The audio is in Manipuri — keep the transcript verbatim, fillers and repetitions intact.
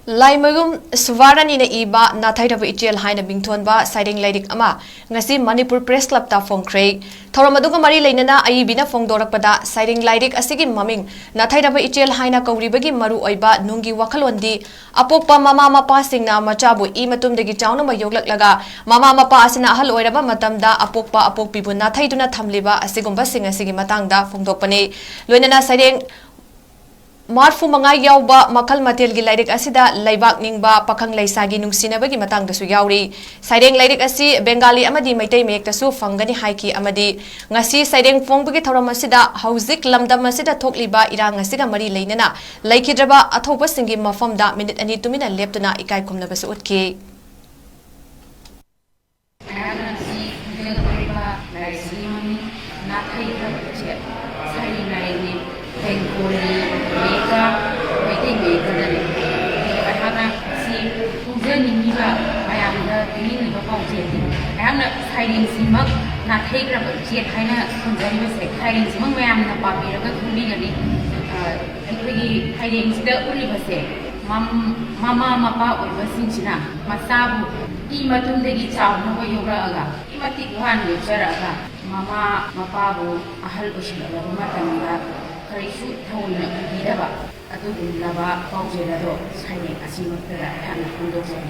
ꯂꯥꯏꯃꯌꯨꯝ ꯁꯨꯚꯥꯔꯥꯅꯤꯅ ꯏꯕ ꯅꯥꯊꯩꯔꯕ ꯏꯆꯦꯜ ꯍꯥꯏꯅ ꯃꯤꯡꯊꯣꯟꯕ ꯁꯩꯔꯦꯡ ꯂꯥꯏꯔꯤꯛ ꯑꯃ ꯉꯁꯤ ꯃꯅꯤꯄꯨꯔ ꯄ꯭ꯔꯦꯁ ꯀ꯭ꯂꯕꯇ ꯐꯣꯡꯈ꯭ꯔꯦ꯫ ꯊꯧꯔꯝ ꯑꯗꯨꯒ ꯃꯔꯤ ꯂꯩꯅꯅ ꯑꯏꯕꯤꯅ ꯐꯣꯡꯗꯣꯔꯛꯄꯗ, ꯁꯩꯔꯦꯡ ꯂꯥꯏꯔꯤꯛ ꯑꯁꯤꯒꯤ ꯃꯃꯤꯡ ꯅꯥꯊꯩꯔꯕ ꯏꯆꯦꯜ ꯍꯥꯏꯅ ꯀꯧꯔꯤꯕꯒꯤ ꯃꯔꯨꯑꯣꯏꯕ ꯅꯨꯡꯒꯤ ꯋꯥꯈꯜꯂꯣꯟꯗꯤ, ꯑꯄꯣꯛꯄ ꯃꯃꯥ ꯃꯄꯥꯁꯤꯡꯅ ꯃꯆꯥꯕꯨ ꯏ ꯃꯇꯨꯝꯗꯒꯤ ꯆꯥꯎꯅꯕ ꯌꯣꯛꯂꯛꯂꯒ, ꯃꯃꯥ ꯃꯄꯥ ꯑꯁꯤꯅ ꯑꯍꯜ ꯑꯣꯏꯔꯕ ꯃꯇꯝꯗ ꯑꯄꯣꯛꯄ ꯑꯄꯣꯛꯄꯤꯕꯨ ꯅꯥꯊꯩꯗꯨꯅ ꯊꯝꯂꯤꯕ ꯑꯁꯤꯒꯨꯝꯕꯁꯤꯡ ꯑꯁꯤꯒꯤ ꯃꯇꯥꯡꯗ ꯐꯣꯡꯗꯣꯛꯄꯅꯤ꯫ ꯂꯣꯏꯅꯅ ꯁꯩꯔꯦꯡ ꯃꯔꯐꯨ ꯃꯉꯥ ꯌꯥꯎꯕ ꯃꯈꯜ ꯃꯊꯦꯜꯒꯤ ꯂꯥꯏꯔꯤꯛ ꯑꯁꯤꯗ ꯂꯩꯕꯥꯛ ꯅꯤꯡꯕ, ꯄꯥꯈꯪ ꯂꯩꯁꯥꯒꯤ ꯅꯨꯡꯁꯤꯅꯕꯒꯤ ꯃꯇꯥꯡꯗꯁꯨ ꯌꯥꯎꯔꯤ꯫ ꯁꯩꯔꯦꯡ ꯂꯥꯏꯔꯤꯛ ꯑꯁꯤ ꯕꯦꯡꯒꯥꯂꯤ ꯑꯃꯗꯤ ꯃꯩꯇꯩ ꯃꯌꯦꯛꯇꯁꯨ ꯐꯪꯒꯅꯤ ꯍꯥꯏꯈꯤ ꯑꯃꯗꯤ ꯉꯁꯤ ꯁꯩꯔꯦꯡ ꯐꯣꯡꯕꯒꯤ ꯊꯧꯔꯝ ꯑꯁꯤꯗ ꯍꯧꯖꯤꯛ ꯂꯝꯗꯝ ꯑꯁꯤꯗ ꯊꯣꯛꯂꯤꯕ ꯏꯔꯥꯡ ꯑꯁꯤꯒ ꯃꯔꯤ ꯂꯩꯅꯅ ꯂꯩꯈꯤꯗ꯭ꯔꯕ ꯑꯊꯧꯕꯁꯤꯡꯒꯤ ꯃꯐꯝꯗ ꯃꯤꯅꯤꯠ ꯑꯅꯤ ꯇꯨꯃꯤꯟꯅ ꯂꯦꯞꯇꯨꯅ ꯏꯀꯥꯏ ꯈꯨꯝꯅꯕꯁꯨ ꯎꯠꯈꯤ꯫ ꯑꯩꯍꯥꯛꯅ ꯉꯁꯤ ꯐꯣꯡꯗꯣꯛꯀꯗꯧꯔꯤꯕ ꯂꯥꯏꯔꯤꯛꯁꯤꯒꯤ ꯃꯃꯤꯡ ꯅꯥꯊꯩꯈ꯭ꯔꯕ ꯏꯆꯦꯜ꯫ ꯁꯩꯔꯦꯡ ꯂꯥꯏꯔꯤꯛꯅꯤ꯫ ꯕꯦꯡꯒꯣꯂꯤ ꯃꯌꯦꯛꯀ ꯃꯩꯇꯩ ꯃꯌꯦꯛꯀꯗꯅꯤ꯫ ꯑꯗꯣ ꯑꯩꯍꯥꯛꯅ ꯉꯁꯤ ꯐꯣꯡꯖꯅꯤꯡꯉꯤꯕ, ꯃꯌꯥꯝꯗ ꯄꯤꯅꯤꯡꯉꯤꯕ ꯄꯥꯎꯖꯦꯜꯗꯤ, ꯑꯩꯍꯥꯛꯅ ꯁꯩꯔꯦꯡꯁꯤꯃꯛ ꯅꯥꯊꯩꯈ꯭ꯔꯕ ꯏꯆꯦꯜ ꯍꯥꯏꯅ ꯊꯣꯟꯖꯔꯤꯕꯁꯦ, ꯁꯩꯔꯦꯡꯁꯤꯃꯛ ꯃꯌꯥꯝꯅ ꯄꯥꯕꯤꯔꯒ ꯈꯪꯕꯤꯒꯅꯤ꯫ ꯑ, ꯑꯩꯈꯣꯏꯒꯤ ꯁꯩꯔꯦꯡꯁꯤꯗ ꯎꯠꯂꯤꯕꯁꯦ, ꯃꯝ-, ꯃꯃꯥ ꯃꯄꯥ ꯑꯣꯏꯕꯁꯤꯡꯁꯤꯅ ꯃꯆꯥꯕꯨ ꯏ ꯃꯇꯨꯡꯗꯒꯤ ꯆꯥꯎꯅꯕ ꯌꯣꯛꯂꯛꯑꯒ, ꯑꯗꯨꯛꯀꯤ ꯃꯇꯤꯛ ꯋꯥꯅ ꯌꯣꯛꯆꯔꯛꯑꯒ, ꯃꯃꯥ ꯃꯄꯥꯕꯨ ꯑꯍꯜ ꯑꯣꯏꯁꯤꯜꯂꯛꯂꯕ ꯃꯇꯝꯗ ꯀꯔꯤꯁꯨ ꯊꯑꯣꯏꯅ ꯎꯕꯤꯗꯕ ꯑꯗꯨꯒꯨꯝꯂꯕ ꯄꯥꯎꯖꯦꯜ ꯑꯗꯣ ꯁꯩꯔꯦꯡ ꯑꯁꯤꯃꯛꯇꯗ ꯑꯩꯍꯥꯛꯅ ꯐꯣꯡꯗꯣꯛꯆꯔꯤ꯫